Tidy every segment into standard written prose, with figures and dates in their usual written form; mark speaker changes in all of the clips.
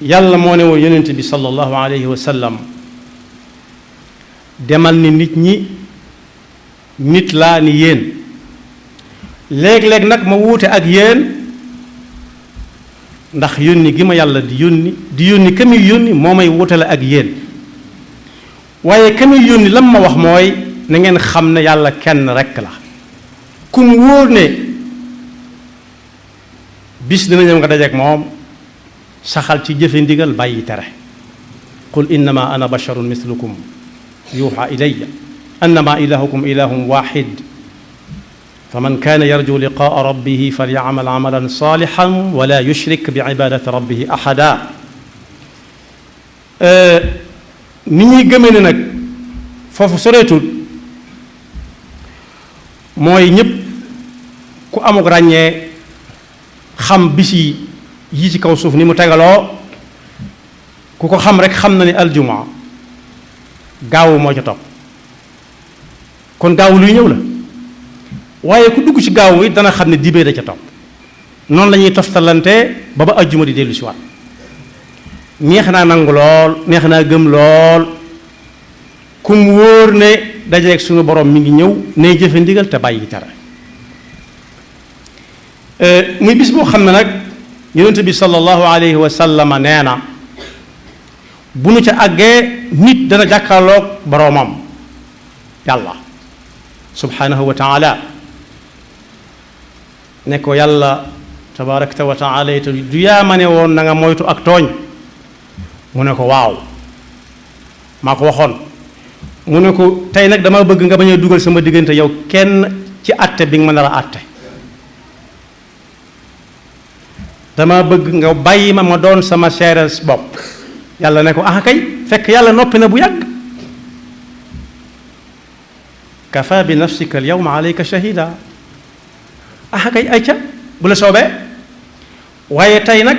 Speaker 1: yàlla moo ne woon yonent bi sallallahu alayhi wa sallam demal ni nit ñi nit laa ni yéen léeg-léeg nag ma wuute ak yéen ndax yónni gi ma yàlla di yónni ka muy yónni moo may wutale ak yéen waaye ka muy yónni lam ma wax mooy na ngeen xam ne yàlla kenn rekk la ku mu wóor ne bis dina ñëw nga dajeek moom saxal ci jëfe ndigal bàyyi tere qul innama ana basharun mislukum yuuxa ilayya annama ilahukum ilahun waxid faman kaana yarju liqaa rabbihi falyacmal camalan saalixan wala yushrik bi cibaadati rabbihi axada ni ñuy gëmee ne nag foofu soreetul mooy ñépp ku amuk ràññee xam bis yi ci kaw suuf ni mu tegaloo ku ko xam rek xam na ni aljumaa gaawu moo ca topp kon gaawu luy ñëw la waaye ku dugg ci gaawu it dana xam ne dibee da ca topp noonu la ñuy toftalante ba ajjuma di dellu si waat neex naa nangu lool neex naa gëm lool kum wóor ne dajeeg suñu borom mi ngi ñëw nay jëfe ndigal te bàyyi tere muy bis boo xam ne nag yonent bi sallallahu alayhi wa sallam nee na bu nu ca àggee nit dana jàkkaarloog boroomam yàlla subhanahu wa taala ne ko yàlla tabarakta wa taala it du yaa ma ne woon na nga moytu ak tooñ mu ne ko waaw maa ko waxoon mu ne ko tey nag dama bëgg nga bañ a dugal sama diggante yow kenn ci àtte bi nga ma nar a àtte dama bëgg nga bàyyi ma doon sama seeres bopp yàlla ne ko ah kay fekk yàlla noppi na bu yàgg kafa bi nafsika al yawma alayka shahida ah kay ay ca bu la soobee waaye tey nag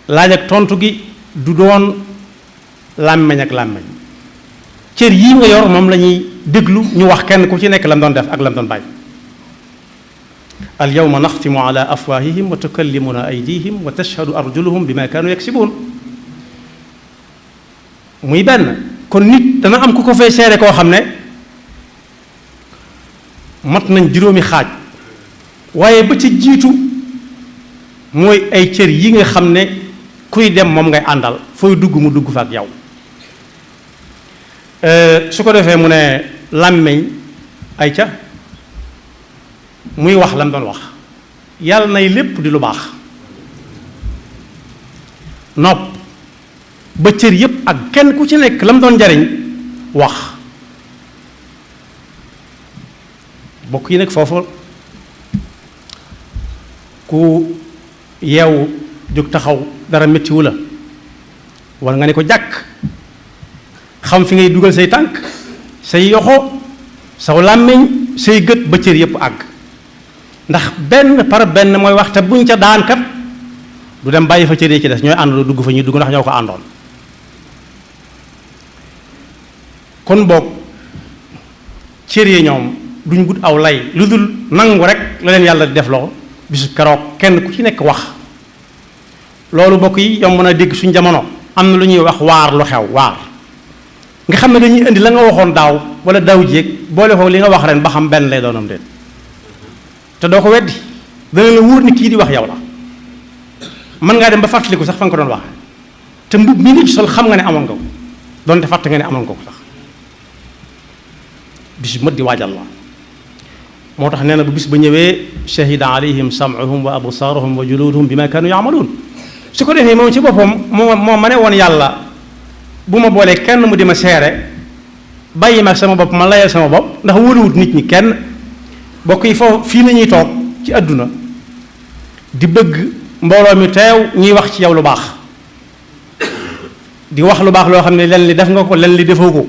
Speaker 1: laaj ak tontu gi du doon làmmeñ ak làmmeñ cër yii nga yor moom la ñuy déglu ñu wax kenn ku ci nekk lam doon def ak lam doon bàyyi al yawma naxtimu ala afwahihim wa tukallimuna aydihim wa tashhadu arjuluhum bima kaanu yaksibuun muy benn kon nit dana am ku ko fay seere koo xam ne mat nañ juróomi xaaj waaye ba ci jiitu mooy ay cër yi nga xam ne kuy dem moom ngay àndal fooy dugg mu dugg fa ak yow su ko defee mu ne làmmeñ ay ca muy wax lam doon wax yàlla nay lépp di lu baax nopp ba cër yépp ak kenn ku ci nekk lam doon jariñ wax bokk yi nag foofu ku yeewu jóg taxaw dara méttiwu la wala nga ne ko jàkk xam fi ngay dugal say tànk say yoxo saw làmmiñ say gët ba cër yépp àgg ndax benn par benn mooy wax te buñ ca daan kat du dem bàyyi fa cër yi ci des ñooy àndandoo dugg fa ñuy dugg ndax ñoo ko àndoon kon boog cër yi ñoom duñ gudd aw lay lu dul nangu rek la leen yàlla di def loo bisu keroog kenn ku ci nekk wax loolu bokk yi yomb na dégg suñ jamono am na lu ñuy wax waar lu xew waar nga xam ne dañuy indi la nga waxoon daaw wala daaw jéeg boole ko li nga wax ren ba xam benn lay doonam déet te doo ko weddi dana la wóor ni kii di wax yow la mën ngaa dem ba fàttaliku sax fa nga ko doon wax te mbub mi ngi ci sol xam nga ne amoon nga ko doonte fàtte nga ne amoon nga ko sax bis bu mat di waajal la moo tax nee na bu bis ba ñëwee shahida alayhim sam'uhum wa absaaruhum wa juluduhum bima kaanu yaamaluun su ko defee moom ci boppam moo ma ne woon yàlla bu ma boolee kenn mu di ma seere bàyyi ma ak sama bopp ma layal sama bopp ndax wóoluwut nit ñi kenn bokk yi foofu fii nañuy toog ci àdduna di bëgg mbooloo mi teew ñuy wax ci yow lu baax di wax lu baax loo xam ne len li def nga ko len li defoo ko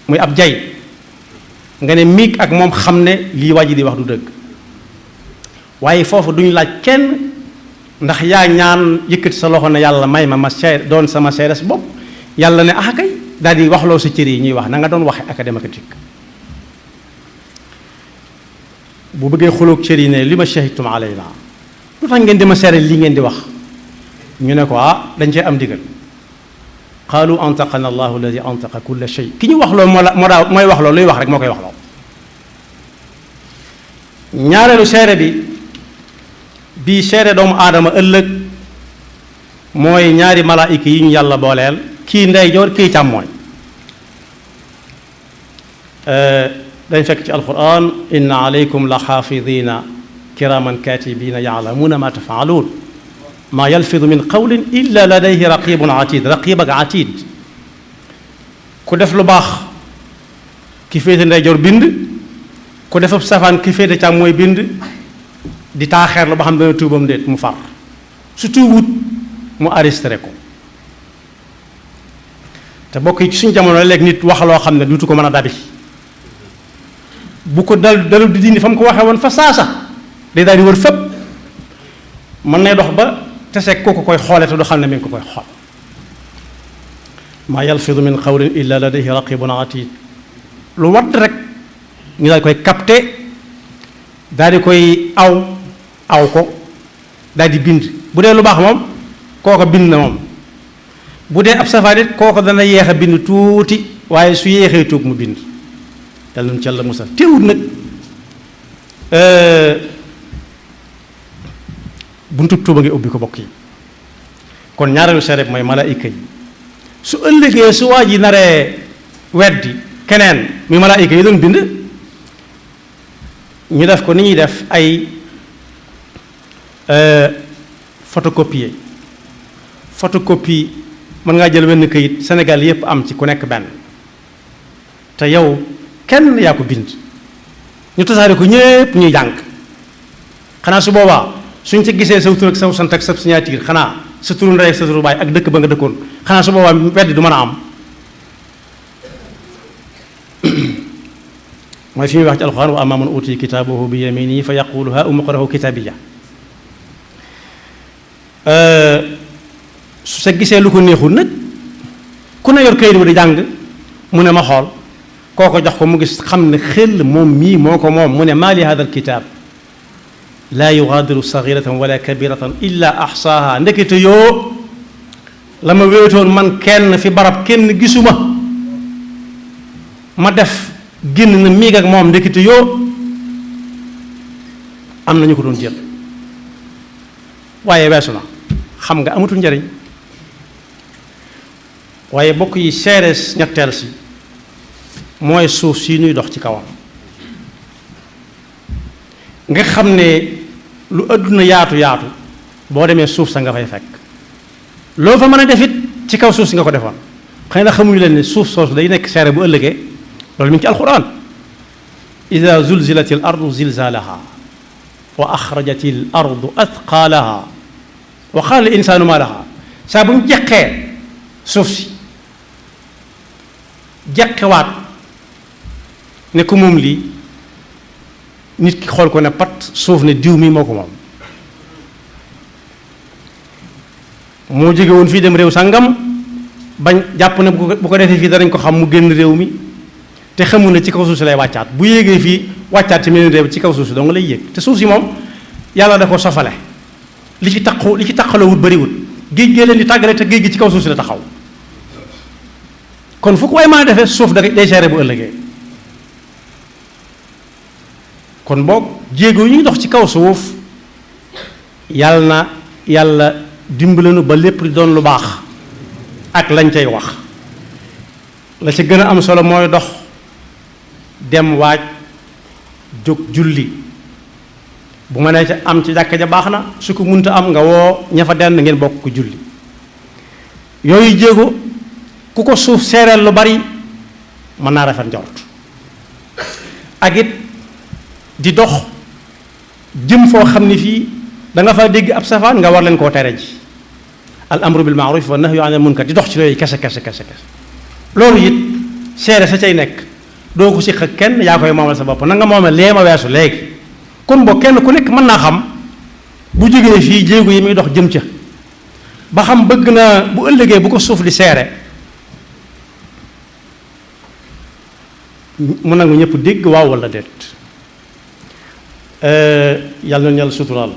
Speaker 1: muy ab jay nga ne miig ak moom xam ne lii waa ji di wax du dëgg waaye foofu duñ laaj kenn ndax yaa ñaan yëkkati sa loxo ne yàlla may ma seer doon sama seeres bopp yàlla ne ah kay daal di waxloo sa cër yi ñuy wax na nga doon waxe académique bu bëggee xuloog cër yi ne li ma shahidtum alayna lu tax ngeen di ma seere lii ngeen di wax ñu ne ko dañ cee am digal qaalu antaqana allahu alladi antaqa kulla shay ki ñu wax loolu mooy wax loolu luy wax rek moo koy wax loolu. ñaareelu seere bi seere doomu aadama ëllëg mooy ñaari malaayika yi ñu yàlla booleel kii ndeyjoor kii càmmooñ. dañ fekk ci alquran inna alaykum la xaafidina kiraman katibina yaalamuuna ma tafaaluun maa yalfidu min qawlin illa ladayhi raqibun atid raqib ak atid ku def lu baax ki féete ndeyjoor bind ku def safaan ki féete càmm mooy bind di taaxeerlu ba xam dana tuubam déet mu far su tuubut mu arrêté ko. te bokk yi ci suñu jamono léegi nit wax loo xam ne duutu ko mën a dabi bu ko dalu di dindi fa mu ko waxee woon fa saasa day daal di wër fépp mën nay dox ba teseeg kooku koy xoole te du xam ne mi ngi ko koy xool. maa yalfidu min qawlin illa ladayhi raqibun atid lu wadd rek ñu daal koy capté daal di koy aw ko daal di bind bu dee lu baax moom kooko bind na moom bu dee ab safaan it kooko dana yeex a bind tuuti waaye su yéexee tuub mu bind yàlla nañu ci Yàlla musal teewul nag buntu tuuba ngi ubbi ko bokk yi. kon ñaareelu seere bi mooy malaayika yi su ëllëgee su waa ji naree weddi keneen muy malaayika yi doon bind ñu def ko ni ñuy def ay photocopie mën ngaa jël wenn këyit Sénégal yépp am ci ku nekk benn te yow kenn yaa ko bind ñu tasaare ko ñépp ñuy jàng xanaa su boobaa suñ ci gisee saw tur ak saw sant ak sa signature xanaa sa turu ndey ak sa turu baay ak dëkk ba nga dëkkoon xanaa su boobaa weddi du mën a am. mooy fi muy wax ci alxuraan wa ammaa man uutiya kitaabahu bi yaminihi fa yaqulu haa umqra'u kitaabiya su sa gisee lu ko neexul nag ku ne yor kayit bi di jàng mu ne ma xool kooko jox ko mu gis xam ne xel moom mii moo ko moom mu ne maa li haada alkitaab laa yugaadiru sagiiratan wala kabiratan illa axsaaha ndekete yoo la ma wéetoon man kenn fi barab kenn gisuma ma def génn na miig ak moom ndekete yoo am na ñu ko doon jël waaye weesu na xam nga amatul njariñ. waaye bokk yi seerees ñetteel si mooy suuf si ñuy dox ci kawam nga xam ne lu àdduna yaatu yaatu boo demee suuf sa nga fay fekk loo fa mën a def it ci kaw suuf si nga ko defoon xëy na xamuñu leen ne suuf soosu day nekk seere bu ëllëgee loolu mi ngi ci alquran ida zulzilati al ardu zilzalaha wa axrajati al ardu athqalaha wa qaala al insaanu ma laha saa bu ñu jeqee suuf si jeqewaat ne ko moom lii nit ki xool ko ne pat suuf ne diw mi moo ko moom moo jóge woon fii dem réew sàngam bañ jàpp ne bu ko defee fii danañ ko xam mu génn réew mi te xamul ne ci kaw suuf si lay wàccaat bu yéegee fii wàccaat ci meneen réew ci kaw suuf si dong lay yéeg te suuf si moom yàlla da ko sofale li ci taqalawut bariwut géej gee leen di tàggale te géej gi ci kaw suuf si la taxaw kon fu ko waay mën a defee suuf day seere bu ëllëgee kon boog jéego yi ñuy dox ci kaw suuf yàlla dimbalanu ba lépp di doon lu baax ak lañ cay wax la ca gën a am solo mooy dox dem waaj jóg julli bu ma nee ca am ci jàkka ja baax na su ko munta am nga woo ña fa denn ngeen bokk ko julli yooyu jéego ku ko suuf seereel lu bari mën naa rafet njort ak it di dox jëm foo xam ni fii da nga fa dégg ab safaan nga war leen koo tere ji al amru bil maaruf wa nahyu anil munkar di dox ci yooyu kese loolu it seere sa cay nekk doo ko siq ak kenn yaa koy moomal sa bopp na nga moomee lee ma weesu léegi kon boo kenn ku nekk mën naa xam bu jógee fii jéego yi muy dox jëm ca ba xam bëgg na bu ëllëgee bu ko suuf di seere mu nangu ñëpp dégg waaw walla déet yàlla na yàlla suturaal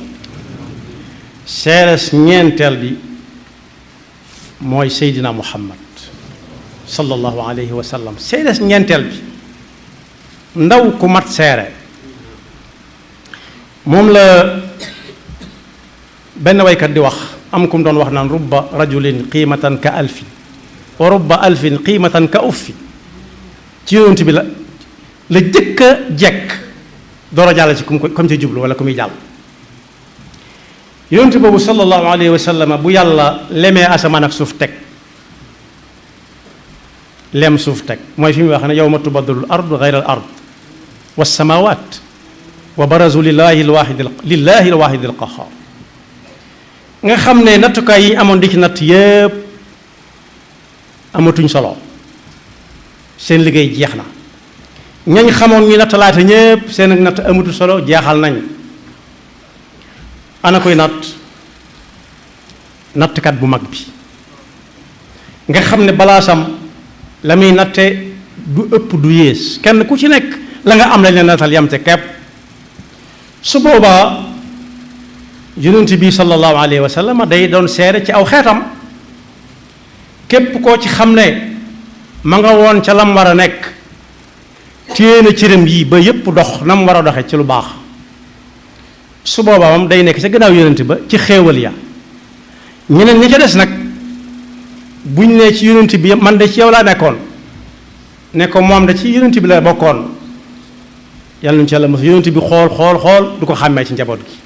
Speaker 1: seeres ñeenteel bi mooy Seydina Muhammad sallallahu alayhi wa sallam. seeres ñeenteel bi ndaw ku mat seere moom la benn waykat di wax, am ku mu doon wax naan rubba rajulin qiimatan ka alfi wa rubba alfin qiimatan ka uffi. ci yonent bi la jëkk a jekk door a jàll ci comme ci jublu wala ku muy jàll. yonent boobu sallallahu alayhi wa sallam bu yàlla lemee asamaan ak suuf teg lem suuf teg mooy fi muy wax ne yawma tubaddalu al ardu ghayra al ard was samawat wa barazu lillahi al wahid al qahhar. nga xam ne nattukaay yi amoon di ci natt yépp amatuñ solo, seen liggéey jeex na. ñañ xamoon ñu nattalaate ñépp seen ak natt amatu solo, jeexal nañ. ana koy nattkat bu mag bi nga xam ne balaasam la muy natte du ëpp du yées, kenn ku ci nekk la nga am lañ la nattal yam te kepp. su boobaa yonent bi sallallahu alayhi wa sallam day doon seere ci aw xeetam. képp koo ci xam ne ma nga woon ca lam war a nekk téye na cëram yi ba yépp dox na mu war a doxe ci lu baax, su boobaa moom day nekk ca gannaaw yonent ba ci xéewal ya. ñeneen ña ca des nag buñ ne ci yonent bi man de ci yow laa nekkoon, ne ko moom da ci yonent bi la bokkoon, yàlla nañu ci yàlla mos yonent bi xool du ko xàmmee ci njaboot gi.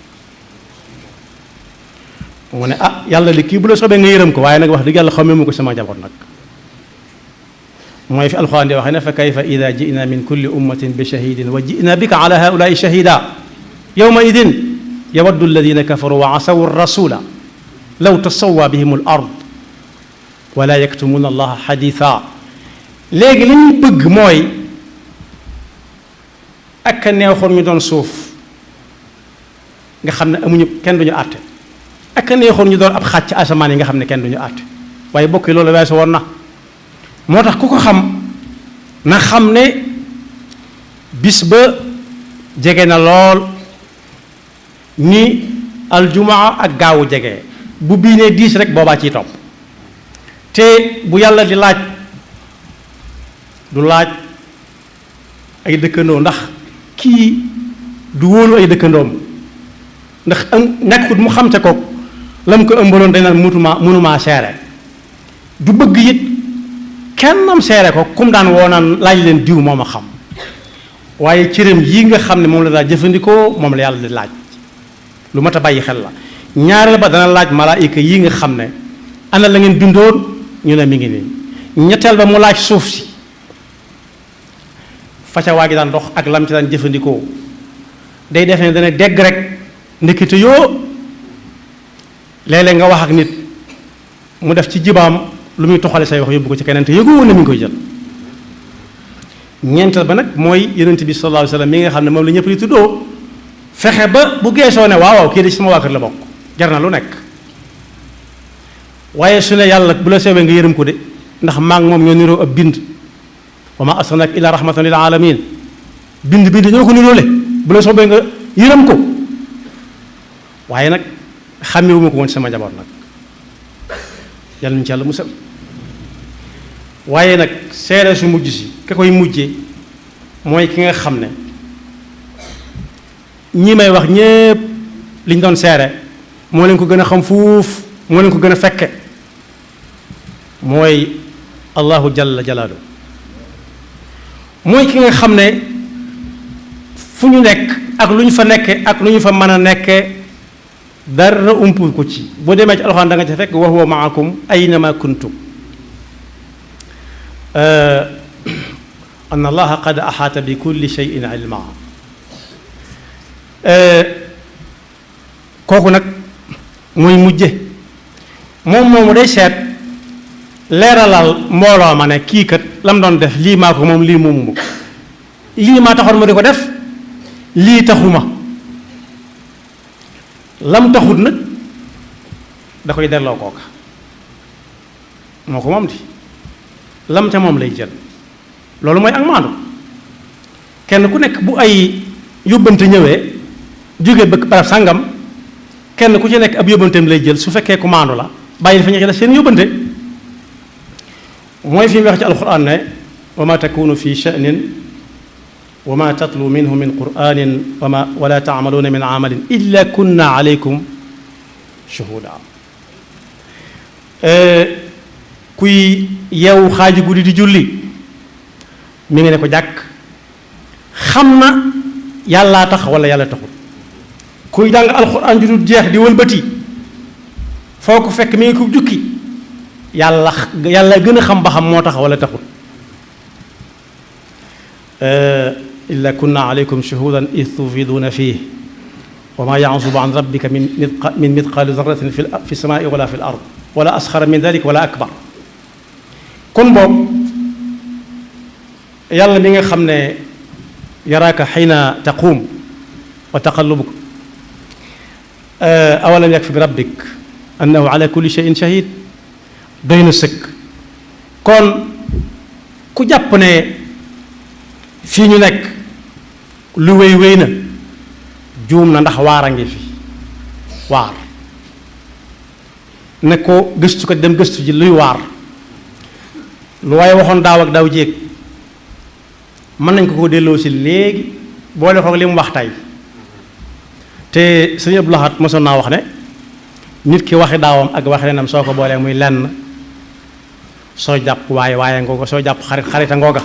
Speaker 1: mu ne ah yàlla li kii bu la soobee nga yërëm ko, waaye nag wax dëgg yàlla xamee mu ko sama njaboot nag. mooy fi alxuraan di waxee ne fa kayfa ida ji'na min kulli ummatin bi shahidin wa ji'na bika ala haulaai shahida yawma idin yawaddu alladina kafaru wa asawu rasula law tasawwa bihim al ard wala yaktumuna allaha xaditha. léegi li ñu bëgg mooy ak a neexoon ñu doon suuf nga xam ne amuñu kenn duñu àtte, ak a neexoon ñu doon ab xaaj ci asamaan yi nga xam ne kenn duñu àtte, waaye bokk yi loolu weesu woon na. moo tax ku ko xam na xam ne bis ba jege na lool ni aljumaa ak gaawu jege. bu bii nee 10 rek boobaa ciy topp. te bu yàlla di laaj du laaj ay dëkkandoo, ndax kii du wóolu ay dëkkandoom, ndax nekkut mu xam te ko lam ko ëmbaloon dañ naan mënumaa seere. du bëgg it kennam seere ko kum daan woo naan laaj leen diw moom a xam, waaye cëram yi nga xam ne moom la daa jëfandikoo moom la yàlla di laaj. lu mat a bàyyi xel la. ñaareel ba dana laaj malaayika yi nga xam ne ana la ngeen bindoon ñu ne mi ngi nii. ñetteel ba mu laaj suuf si faca waa gi daan dox ak lam ci daan jëfandikoo. day def ne dana dégg rek ndekete yoo léeg-léeg nga wax ak nit mu def ci jibaam lu muy toxale say wax yóbbu ko ci keneen te yëgoo woon na mi ngi koy jël. ñeenteel ba nag mooy yonent bi sallallahu alayhi wa sallam mi nga xam ne moom la ñëpp di tuddoo, fexe ba bu geesoo ne waaw kii de ci sama waa kër la bokk, jar na lu nekk. waaye su ne yàlla bu la seewee nga yërëm ko de, ndax maa ngi moom ñoo niroo ab bind. wa ma arsalnaaka illa rahmatan lil alamin. bind ñoo ko niroole, bu la soobee nga yërëm ko. waaye nag xàmmewuma ko woon ci sama njaboot nag, yàlla nañu ci yàlla musal. waaye nag seere su mujj si ka koy mujjee mooy ki nga xam ne ñi may wax ñépp liñ doon seere moo leen ko gën a xam fuuf, moo leen ko gën a fekke. mooy allahu jalla jalaalu. mooy ki nga xam ne fu ñu nekk ak lu ñu fa nekke ak lu ñu fa mën a nekke dara umpu ko ci. boo demee ci alxuraan da nga ca fekk wa huwa maakum aynama kuntum. anna allaha qad axaata bi kulli shay'in ilma. kooku nag mooy mujje moom moomu day seet leeralal mbooloo ma ne kii kat lam doon def lii maa ko moom lii moomu ma lii maa taxoon ma di ko def lii taxuma lam taxut nag da koy delloo kooka moo ko moom di lam ca moom lay jël. loolu mooy ak maandu. kenn ku nekk bu ay yóbbante ñëwee jóge bëgg barab sàngam kenn ku ci nekk ab yóbbanteem lay jël su fekkee ku maandu la bàyyi fa ñu def seen yóbbante mooy fi mu wax ci alquran ne wa ma takunu fi sha'nin wa ma tatlu minhu min qur'anin wala ta'maluna min amalin illa kunna alaykum shuhuda kuy yeewu xaaji guddi di julli mi ngi ne ko jàkk xam na yàllaa tax wala yàlla taxul kuy jàng alxuraan ju dul jeex di wëlbati foo ko fekk mi ngi ko jukki yàlla gën a xam ba xam moo tax wala taxul illa kunna alaykum shuhudan id tufiduuna fiih wa ma yazubu an rabbika min mithqaali darratin fi samaai wala fi l ard wala asxara min dalik wala akbar kon boobu yàlla mi nga xam ne yaraaka xiina taquum wa taqallubuk awalam yakfi bi rabbik annahu ala kulli shay'in shahid doy na sëkk kon ku jàpp ne fii ñu nekk lu wéy na juum na ndax waar a ngi fi waar ne ko gëstu ko dem gëstu ji luy waar lu waaye waxoon daaw ak daaw jéeg mën nañ ko delloo si léegi boole ko li mu wax tey te sëñ Abdou Lahad mosoon naa wax ne nit ki waxi daawam ak waxi renam soo ko boolee muy lenn soo jàpp waaye ngooga soo jàpp xarita ngooga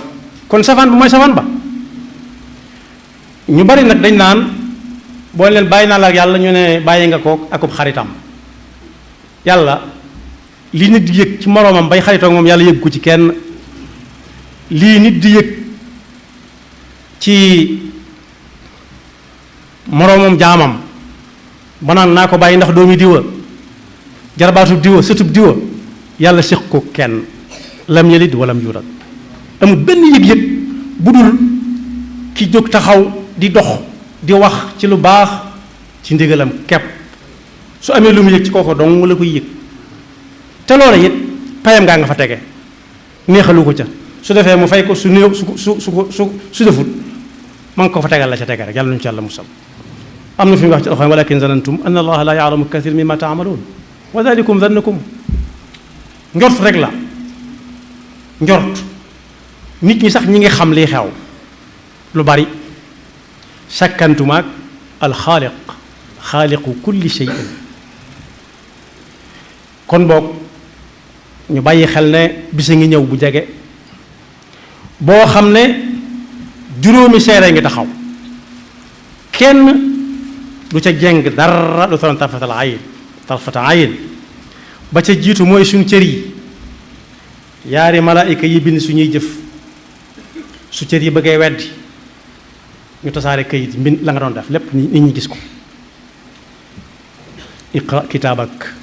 Speaker 1: kon safaan ba mooy safaan ba ñu bari nag dañ naan boo leen bàyyi naa la ak yàlla ñu ne bàyyi nga ko akub xaritam yàlla lii nit di yëg ci moroomam bay xaritoog moom yàlla yëg ko ci kenn lii nit di yëg ci moroomam jaamam ba naan naa ko bàyyi ndax doomi diwa jarbaatub diwa sëtub diwa yàlla séq ko kenn lam yalid walam yulad amul benn yëg-yëg bu dul ki jóg taxaw di dox di wax ci lu baax ci ndigalam kepp su amee lu mu yëg ci kooko dong la koy yëg te loola it payam ngaa nga fa tege neexalu ko ca su defee mu fay ko su néew su defut ma ngi ko fa tegal la ca tege rek yàlla nuñu ci yàlla musal am na fi mu wax ci alxuraan walakin zanantum anna allaha la yaalamu kathir mimma taamaluun wa dalikum zannukum njort rek la njort nit ñi sax ñi ngi xam liy xew lu bari sakkantumaak alxaaliq xaaliqu kulli shay'in kon boog ñu bàyyi xel ne bisa ngi ñëw bu jege boo xam ne juróomi seere ngi taxaw kenn du ca jeng dara du toon tarfata ayin ba ca jiitu mooy suñ cër yi yaari malaayika yi bind suñuy jëf su cër yi bëggee weddi ñu tasaare këyit mbind la nga doon def lépp nit ñi gis ko iqra kitaabak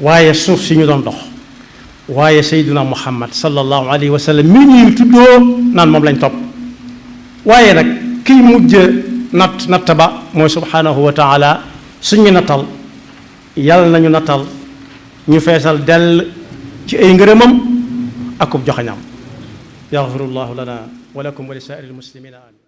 Speaker 1: waaye suuf si ñu doon dox waaye sayduna muhammad sallallahu alayhi wa sallam mi ñuy tuddoo naan moom lañ topp waaye nag kiy mujj natt ba mooy subhanahu wa taala suñu nattal yàlla nañu nattal ñu feesal dell ci ay ngërëmam akub joxañam yaxfirullahu lana wa lakum wa li saa'iril muslimina amin